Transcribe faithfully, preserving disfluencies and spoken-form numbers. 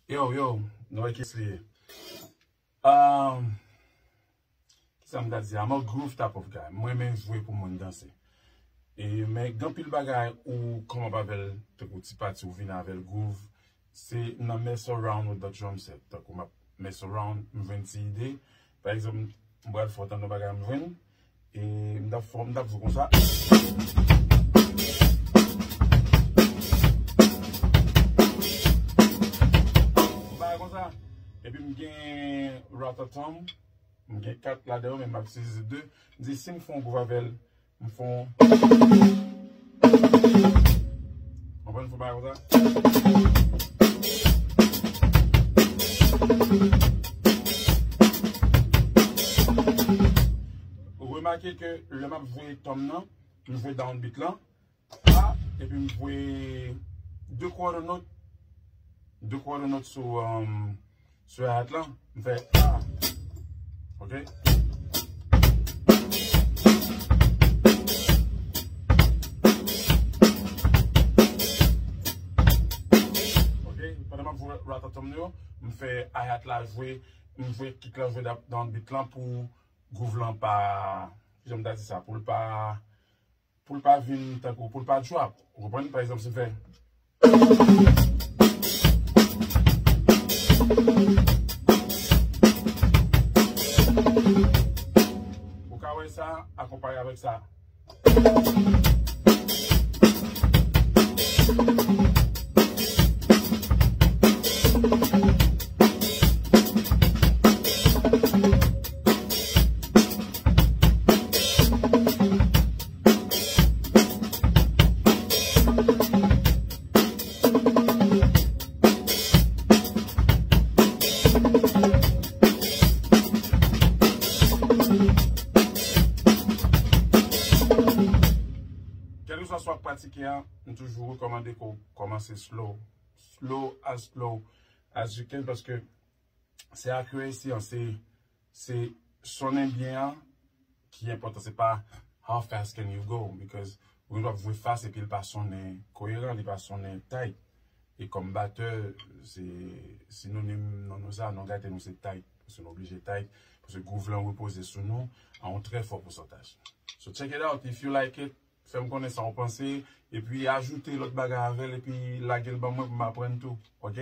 Yo, yo, nou wè ki li ye. Um, Kisa m ta di? I'm a groove type of guy. Mwen renmen jwe pou moun danse. E, men gen anpil bagay ou come up avè l, tankou ti pati ou vin avè l groove. Se nan mess around with the drum set. Tankou m ap mess around, m jwenn ti ide. Pa egzanp, m pral fè w tande yon bagay m jwenn. E m t ap fè, m t ap jwe konsa. Bagay konsa. Epi m gen ratatam. M gen kat ladan yo, men m ap itilize de. M di si m fè yon gwo avè l, m fè yon. Konprann, fè bagay konsa. Ou remake ke lè m ap jwe tom nan, m jwe downbeat lan. A, epi m jwe de quarter note, de quarter note sou, um, sou hi-hat lan, m fè A. Ok? Ok, pandan m ap jwe ratatam yo, m fè hi-hat la jwe, m jwe kick la jwe downbeat lan pou groove lan pa, kijan m ta di sa, pou l pa pou l pa vin tankou, pou l pa drop. Ou konprann? Pa egzanp, si m fè. Ou ka wè sa, akonpaye avèk sa. Kèlkeswa sa w ap pratike a, m toujou rekòmande ke w kòmanse slow. Slow as slow as you can, paske se accuracy an, se, se sonnen byen an ki enpòtan, se pa how fast can you go, because ou gen dwa ap jwe fast epi l pa sonnen koyeran, li pa sonnen tight. E kòm batè, se sinonim non nou sa, non gate nou se tight, paske nou oblije tight, paske groove lan repoze sou nou a yon trè fò pousantaj. So check it out, if you like it, fè m konnen sa w panse, epi ajoute lòt bagay avè l, epi lage l ban mwen pou m aprann tou, ok?